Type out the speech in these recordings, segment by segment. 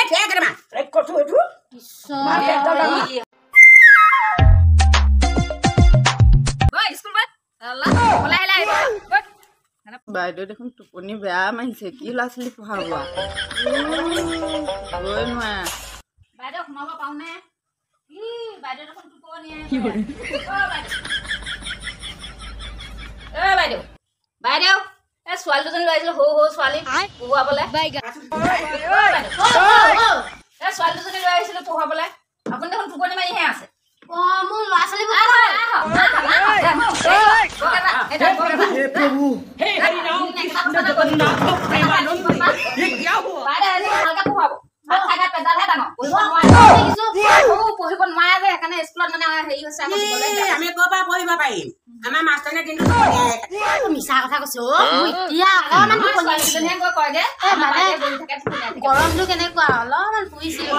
এই দে কেইটামান। এই কচু এইটো বাইদেউ দেখোন টোপনি বেয়া মাৰিছে, কি ল'ৰা ছোৱালী পঢ়াব গৈ নোৱাৰে। বাইদেউ সোমাব পাৰোনে? বাইদেউ দেখোন টোপনি। বাইদেউ বাইদেউ, এই ছোৱালী দুজনী লৈ আহিছিলো, সৰু সৰু ছোৱালী পঢ়ুৱাবলে। এই ছোৱালী দুজনী লৈ আহিছিলো পঢ়ুৱাবলে, আপুনি দেখোন টোপনি মাৰিহে আছে। মোৰ ল'ৰা ছোৱালীবোৰ পঢ়িব নোৱাৰে যে, সেইকাৰণে স্কুলত মানে হেৰি হৈছে। আমি ক'ৰ পৰা পঢ়িব পাৰিম? আমাৰ মাষ্টৰনে দিনটো মিছা কথা কৈছো। এতিয়া অকণমান কয়গে মানে গৰমটো কেনেকুৱা, অলপমান পুৰিছিলো।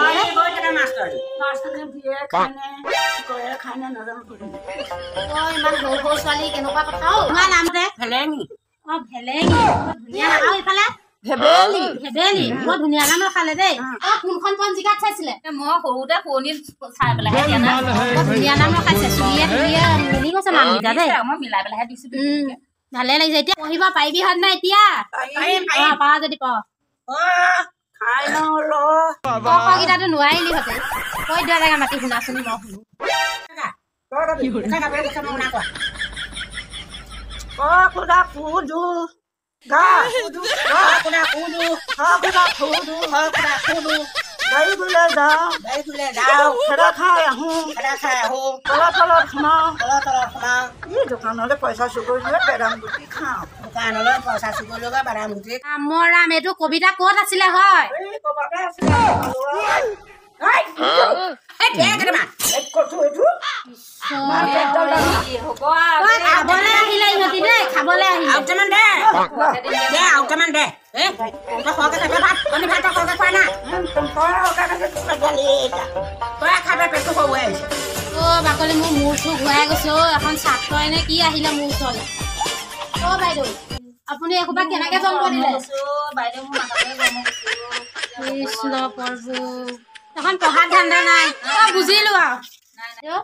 ইমান সৰু সৰু ছোৱালী কেনেকুৱা কথা। তোমাৰ নাম ভেলেঙি? অ ভেলেঙি, ধুনীয়া নাম। আৰু ইফালে ভেবেলি। ভেবেলি, বৰ ধুনীয়া নাম ৰখালে দেই। অ কোনখন পঞ্জিকাত চাইছিলে? মই সৰুতে পুৰণি চাই পেলাইহে দিয়া না। বৰ ধুনীয়া নাম ৰখাইছে, চুলিয়ে তুলিয়ে মিলি গৈছে নামকেইটা দেই। মই মিলাই পেলাইহে দিছো। ভালে লাগিছে। এতিয়া পঢ়িব পাৰিবি হয় নাই এতিয়া? পাৰা যদি পঢ়। ক খ কেইটাতো নোৱাৰিলি হতে, কৈ দিয়া জেগা মাতি শুনাচোন, মই শুনো। দোকানলৈ পইচা চুৰ কৰি বাদাম গুটি খাওঁ। দোকানলৈ পইচা চুৰ কৰি বাদাম গুটি। ৰাম, এইটো কবিতা ক'ত আছিলে হয়? খাবলৈ আহিলে ইহঁতি দেই, খাবলৈ আহিলে। অ বাকলি, মোৰ মূৰ চুৰ ঘূৰাই গৈছে। অ এখন ছাত্ৰই নে কি আহিলে মোৰ ওচৰলৈ। অ বাইদেউ, আপুনি এসোপা কেনেকে জন্ম দিলে? কৃষ্ণ প্ৰভু, এখন পঢ়াত ধান্দা নাই। অ বুজিলো আৰু,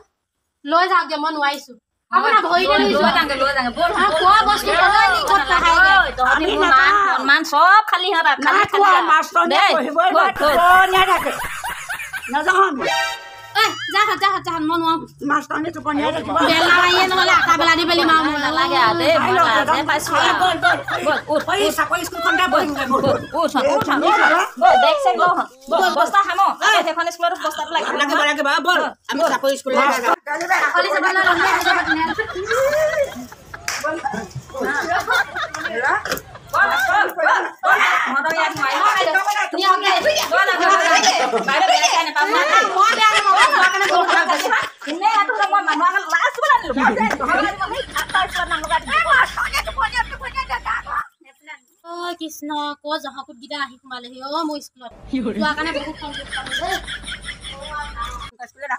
লৈ যাওকগে, মই নোৱাৰিছো। আপোনাৰ ভৰিতে কোৱা বস্তু ক'ত সন্মান চব খালি। যা যা যা, মই নোৱাৰো। বেলা মাৰিয়ে নহ'লে আটা বেলা দি পেলি মাৰো। নালাগে কৃষ্ণ, ক জহাকুট কেইটা আহি সোমালেহি। অ মোৰ স্কুলত যোৱাৰ কাৰণে বহুত খং পালো দেই। স্কুললৈ।